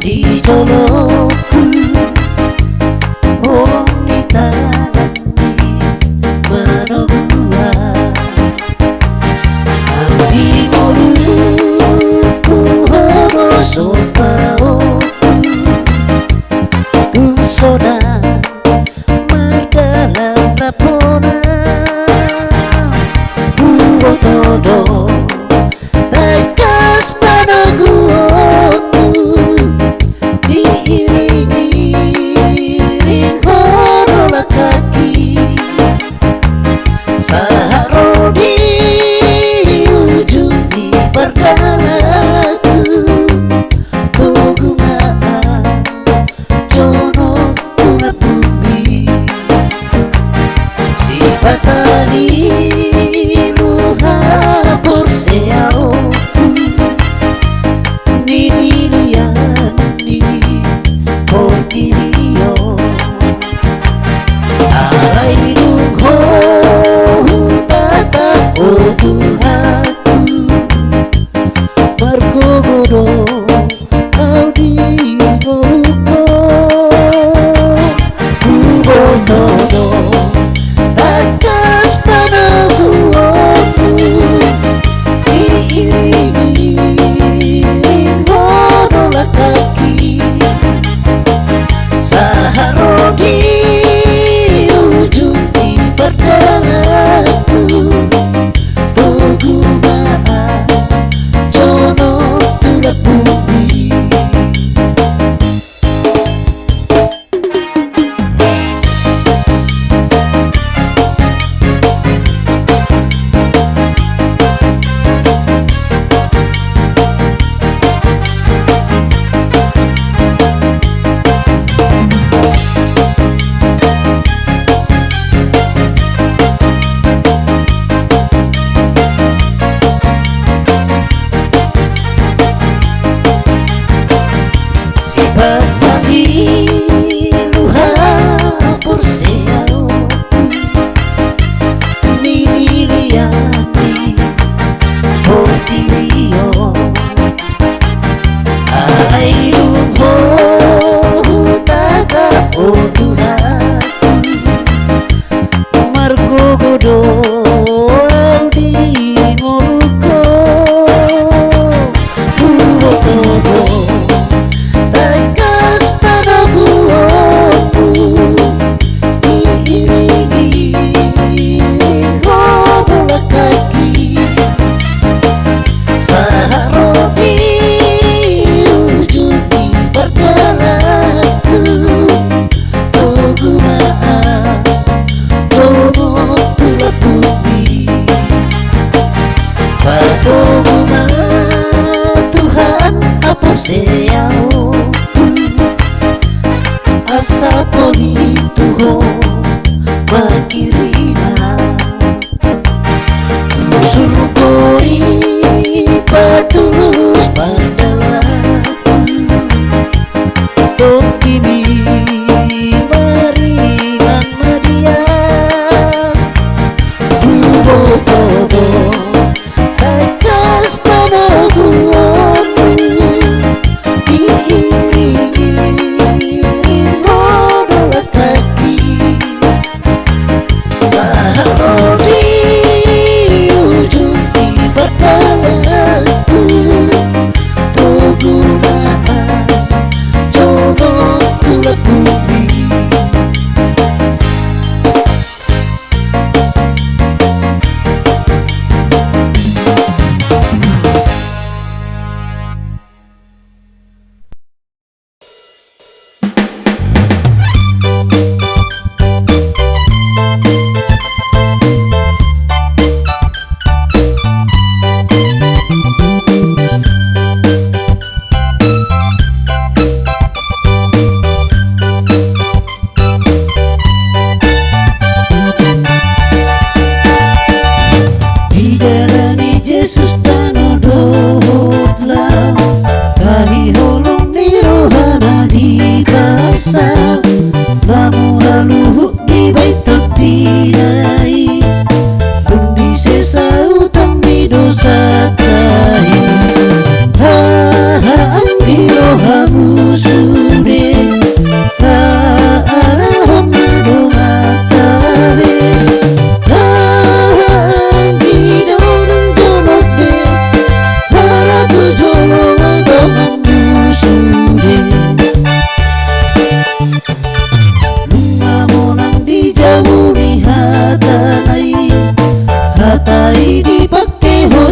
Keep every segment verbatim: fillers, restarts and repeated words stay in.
Di jolongku, holong ni tangan ni manoguan. Di ngolungku, hodo sompaonku. Tung sonang mardalan rap hona, huboto do tangkas panoguonku, diiring-iring ho do langkangki. Sahat ro di ujung ni pardalananku, togu ma jonok tu lambungmi. Sipata ni luhut haporseaonku, nililian ni portibi on. Alai dung ho hutatap, o Tuhanku, margogo do au di ngolungkon. Huboto do tangkas panoguonmu, diiring-iring ho do langkangki. Sahat ro di ujung ni pardalananku, togu ma jonok tu lambungmi.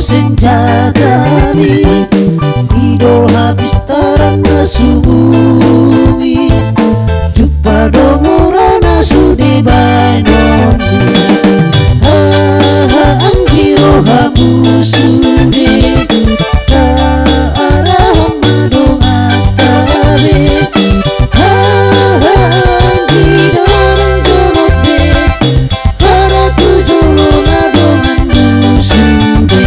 senjatami, i do hapistaran na sumuni, jumpa do mura na sude baenonmi. Haha, anggi rohamu sude, taarahon ma donganta be. Haha, anggi dongan dongan be, hara tu jolo na dongan sude.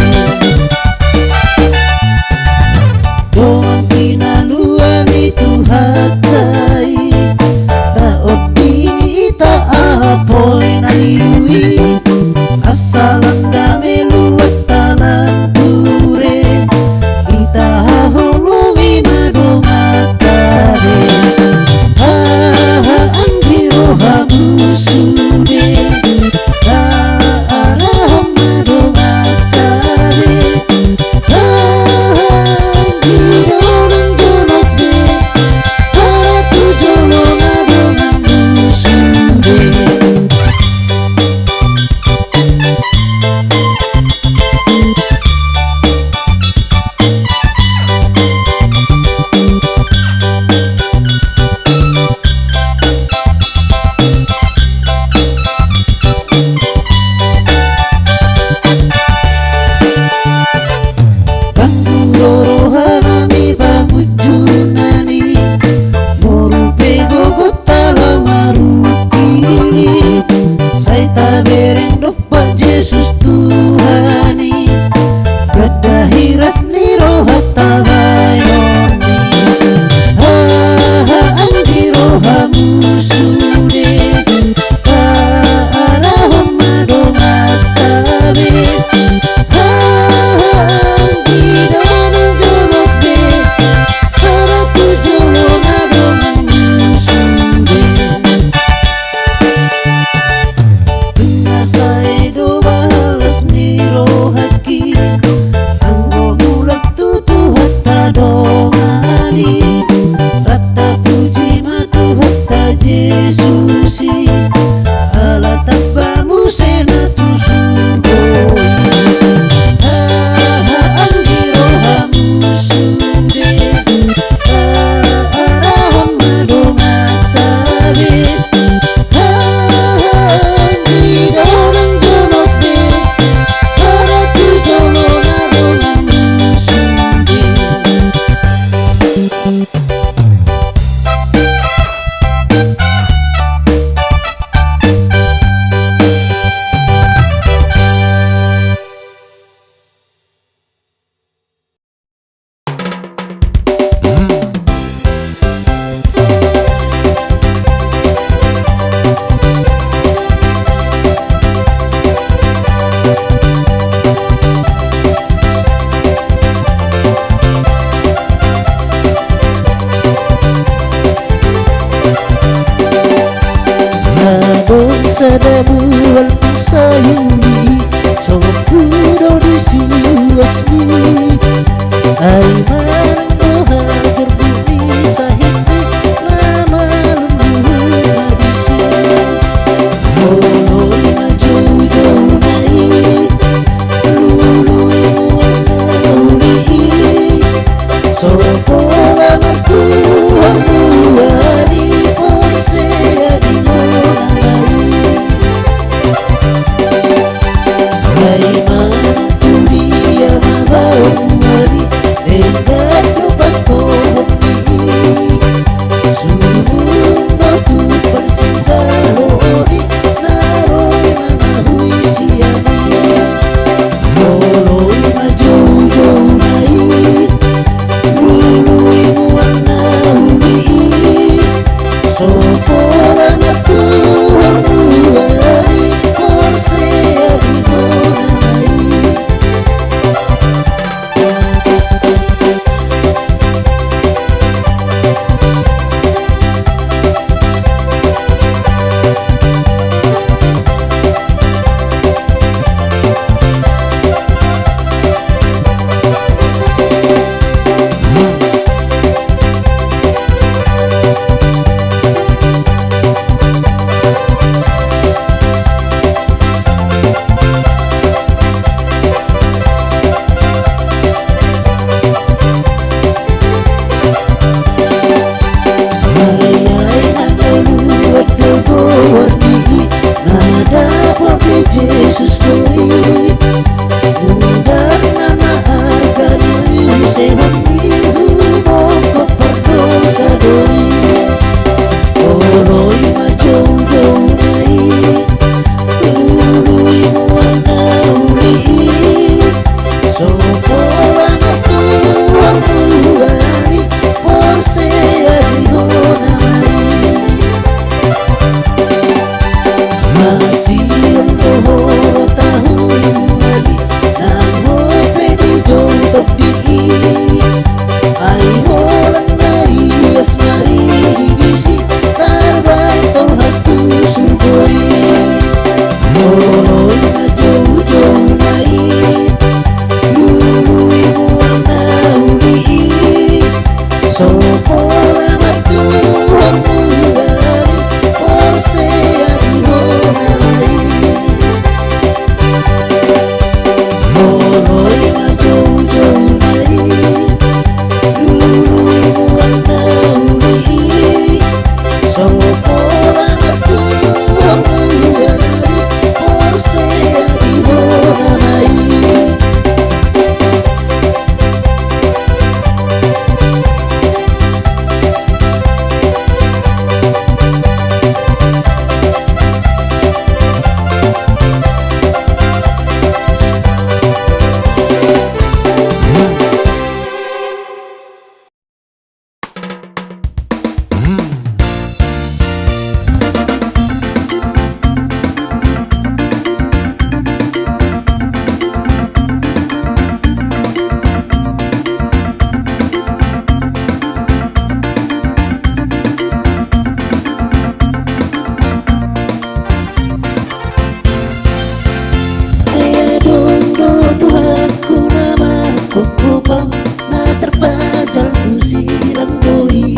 Ho na tarpajal tu sirang do i.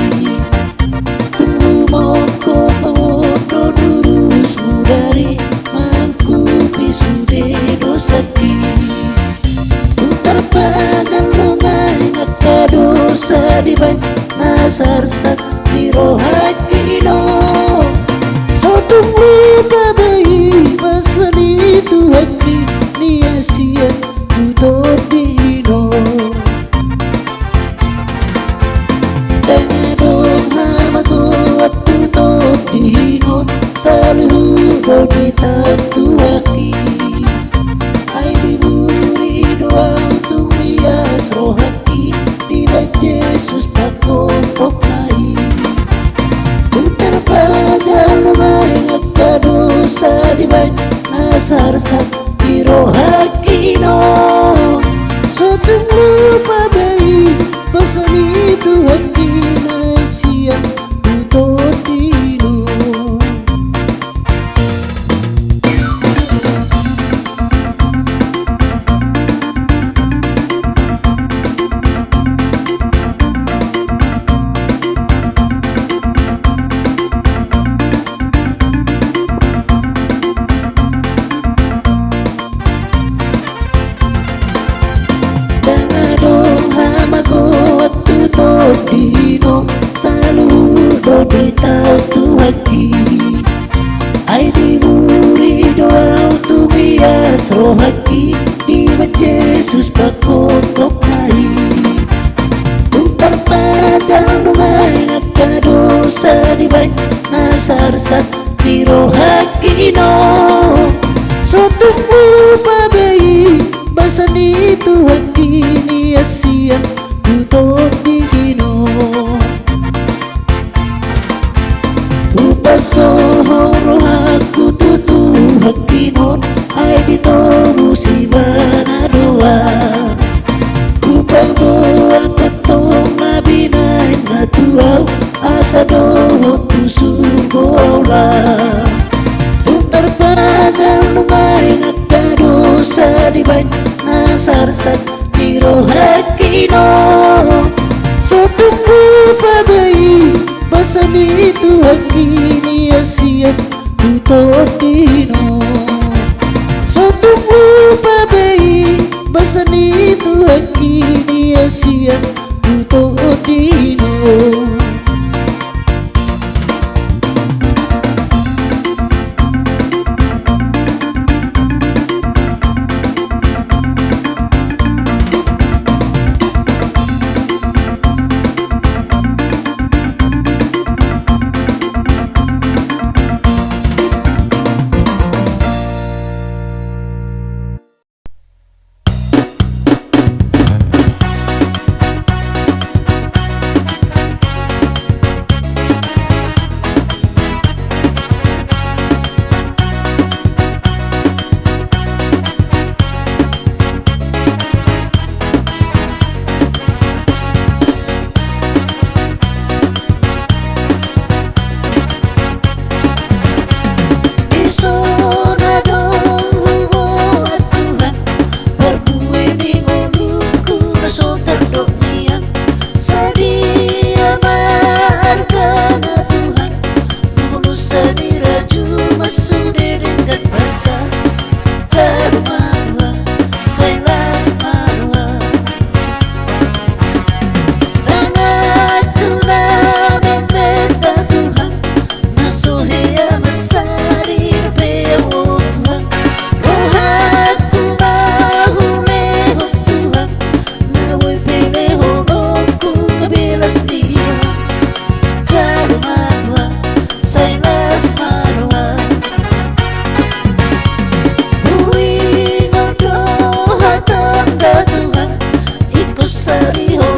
Tung mongko pangondo durusmu dari mangkupi sude dosangki. Tung tarpajal do nuaeng angka dosa dibaen na sarsat di rohangki on. So tung hupabahen basa ni Tuhanki na sian tu tondingki on. Ndang adong hamagoan tu tondingki on, saluhut do ditaon Tuhanki. Ai diburi do ahu tung ias rohangki dibaen Jesus pangkophopna i. Tung tarpajal do nuaeng angka dosa dibaen na sarsat di rohangki on. So tung hupabahen basa ni Tuhanki na sian tu tondingki on. Ndang adong hamagoan tu tondingki on, saluhut do ditaon Tuhanki. Ai diburi do ahu tung ias rohangki dibaen Jesus pangkophopna i. Tung tarpajal do nuaeng angka dosa dibaen na sarsat di rohangki on. So tung hupabahen basa ni Tuhanki na sian tu tondingki on. Hupasohot rohangku tu Tuhanki on, ai ditorusi ibana do ahu. Hupaboa tongtong na binaenna tu ahu, asa dohot tu surgo ahu laho. Tung tarpajal do nuaeng angka dosa dibaen na sarsat di rohangki on. So tung hupabahen basa ni Tuhanki na sian tu tondingki on. So tung hupabahen basa ni Tuhanki na sian tu tondingki on. Dison adong huboan Tuhan, parbue ni ngolungku na so tardok nian. Sadia ma argana Tuhan, molo sai rajuma sude denggan basa. Jalo ma Tuhan, sai las ma roham. Tanganku na memendar Tuhan, na so hea mansai didope ahu Tuhan. Rohangku ma hulehon Tuhan, na boi pe lehononku gabe las ni roham. Jalo ma Tuhan, sai las ma roham. Huingot do hatam da Tuhan, ingkon sari ho